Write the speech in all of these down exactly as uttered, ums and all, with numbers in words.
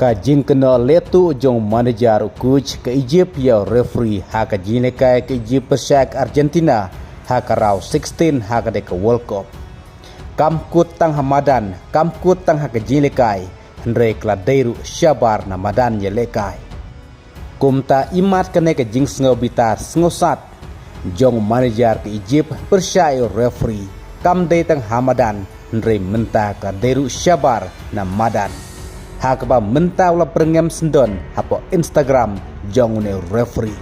Ka jingkynnoh lehtuh jong u manager u coach ka Egypt ïa u referee ha ka jingïalehkai ka Egypt pyrshah ka Argentina ha ka round sixteen ha kane ka World Cup. Kam kut tang ha madan, kam kut tang ha ka jingïalehkai, hynrei ka la dei ruh shabar na madan ïalehkai. Kumta imat kane ka jingsngew bitar sngewsat jong u manager ka Egypt pyrshah ïa u referee, kam dei tang ha madan, hynrei mynta ka dei ruh shabar na madan, ha kaba mynta u la byrngem syndon hapoh Instagram jong une u referee.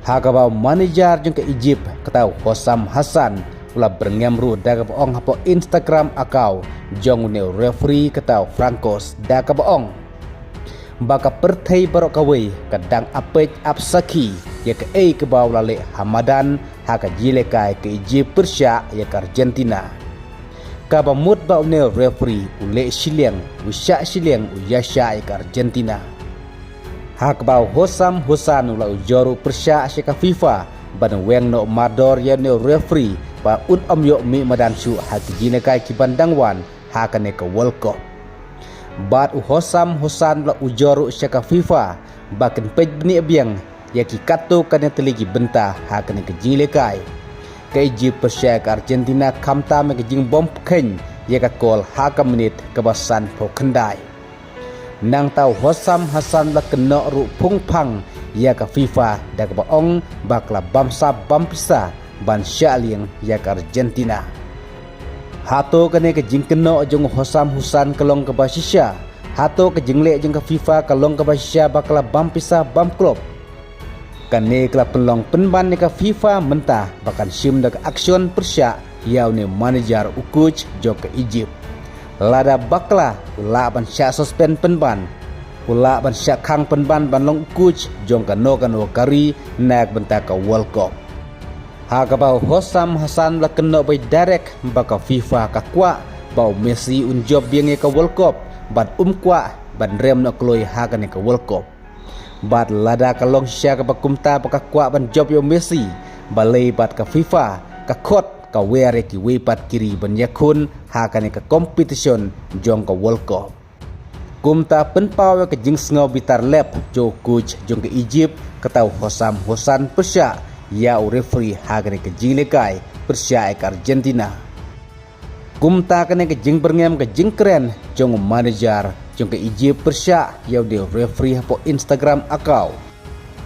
Ha kaba u manager jong ka Egypt, kata u Hossam Hassan, u la byrngem ruh da kaba ong hapoh Instagram account jong une u referee, kata u Francos, da kaba ong ba ka pyrthei baroh kawei ka dang ap peit ap sakhi ïa kaei kaba u la leh ha madan ha ka jingïalehkai ka Egypt pyrshah ïa ka Argentina. Kaba mut ba une u referee u leh shiliang, u shah shiliang, u ïashah ïa ka Argentina. Ha kaba u Hossam Hassan u la ujor ruh pyrshah sha ka FIFA ban weng noh mardor ïa une u referee ba un ym ïoh mih madan shuh ha ki jingïalehkai kiban dang wan ha kane ka World Cup. Bad u Hossam Hassan u la ujor ruh sha ka FIFA ba kin peit bniah biang ïa ki katto katne tylli ki bynta ha kane ka jingïalehkai ka Egypt pyrshah ka Argentina, khamtam ïa ka jingbym pyrkhat ïa ka kol ha ka minit kaba sanphew khyndai. Nangta u Hossam Hassan u la kynnoh ruh phungphang ïa ka FIFA da kaba ong ba ka la bamsap bampisa ban shah liang ïa ka Argentina. Hato kane ka jingkynnoh jong u Hossam Hassan ka long kaba shisha? Hato ka jingleh jong ka FIFA ka long kaba shisha ba ka la bampisa bamklop? Kane ka la pynlong pynban ïa ka FIFA mynta ba kan shim da ka action pyrshah ïa une u manager, u coach jong ka Egypt. Lada bakla u lah ban shah suspend pynban, u lah ban shah khang pynban ban long u coach jong kano kano ka ri na ka bynta ka World Cup. Ha kaba u Hossam Hassan u la kynnoh beit direct ba ka FIFA ka kwah ba u Messi un jop biang ïa ka World Cup bad um kwah ban rem noh kloi ha kane ka World Cup. Bad lada ka long shisha kaba kumta ba ka kwah ban jop ïa u Messi, balei bad ka FIFA ka khot ka wer ïa kiwei pat ki ri ban ïakhun ha kane ka competition jong ka World Cup? Kumta pynpaw ïa ka jingsngew bitar lep jong u coach jong ka Egypt, kata u Hossam Hassan, pyrshah ïa u referee ha kane ka jingïalehkai pyrshah ïa ka Argentina. Kumta kane ka jingbyrngem ka jingkren jong u manager jong ka Egypt pyrshah ïa une u referee hapoh Instagram account,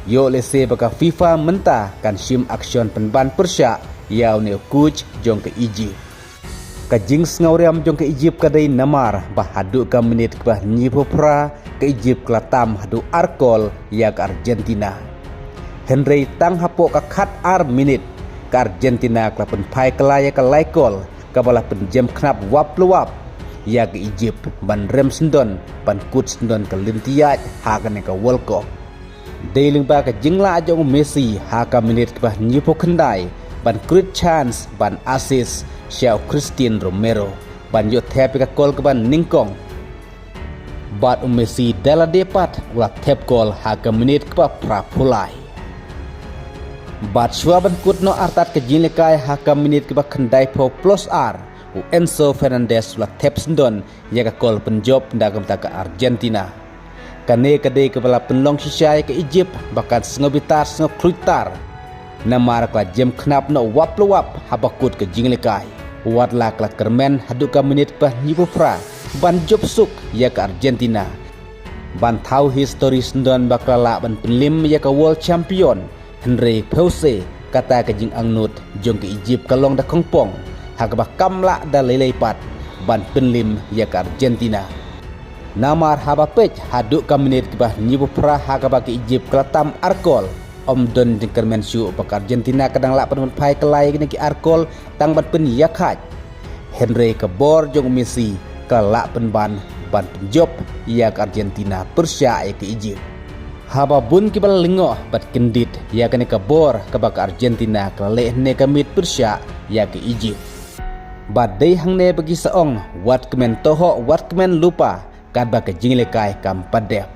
ïoh lehse ba ka FIFA mynta kan shim action pynban pyrshah ïa une u coach jong ka Egypt. Ka jingsngewriam jong ka Egypt ka dei namar ba haduh ka minit kaba hynñiewphew phra ka Egypt ka la tam haduh ar kol ïa ka Argentina. Hynrei tang hapoh ka khat ar minit ka Argentina ka la pynphai kylla ïa ka lai kol, kaba la pynjem khnap wap la wap ïa ka Egypt ban rem syndon, ban kut syndon ka lynti ïaid ha kane ka World Cup. Dei lyngba ka jinglah jong u Messi ha ka minit kaba hynñiewphew khyndai ban create chance ban assist sha u Christian Romero ban ïoh thep ïa ka kol kaba nyngkong. Bad u Messi da lade pat u la thep kol ha ka minit kaba phraphew lai. Bad shuwa ban kut noh artat ka jingïalehkai ha ka minit kaba khyndaiphew plus ar, u Enzo Fernandez u la thep syndon ïa ka kol pynjop na ka bynta ka Argentina. Kane ka dei kaba la pynlong shisha ïa ka Egypt ba kan sngew bitar, sngew khluit tar. Namar ka la jem khnap noh wap la wap haba kut ka jingïalehkai. Wat la ka la kyrmen haduh ka minit kaba hynñiewphew phra ban jop suk ïa ka Argentina ban thaw histori syndon ba ka la lah ban pynlim ïa ka world champion. Hynrei phewse kata ka jingangnud jong ka Egypt ka long da khongpong, ha kaba kam lah da lei lei pat ban pynlim ïa ka Argentina. Namar haba peit haduh ka minit kaba hynñiewphew phra ha kaba ka Egypt ka la tam ar kol, ym don jingkyrmen shuh ba ka Argentina ka dang lah ban pynphai kylla ïa kine ki ar kol tang ban pynïakhaid. Hynrei ka bor jong u Messi ka la lah pynban ban pynjop ïa ka Argentina pyrshah ïa ka Egypt. Haba bun kiba la lyngngoh bad kyndit ïa kane ka bor kaba ka Argentina ka la leh hynne ka miet pyrshah ïa ka Egypt. Bad dei hangne ba ki sa ong, wat kmen tohoh, wat kmen lypa, katba ka jingïalehkai kam pat dep.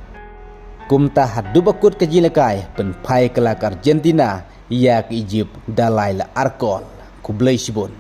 Kumta haduh ba kut ka jingïalehkai, pynphai kylla ka Argentina ïa ka Egypt da lai la ar kol. Khublei shibun.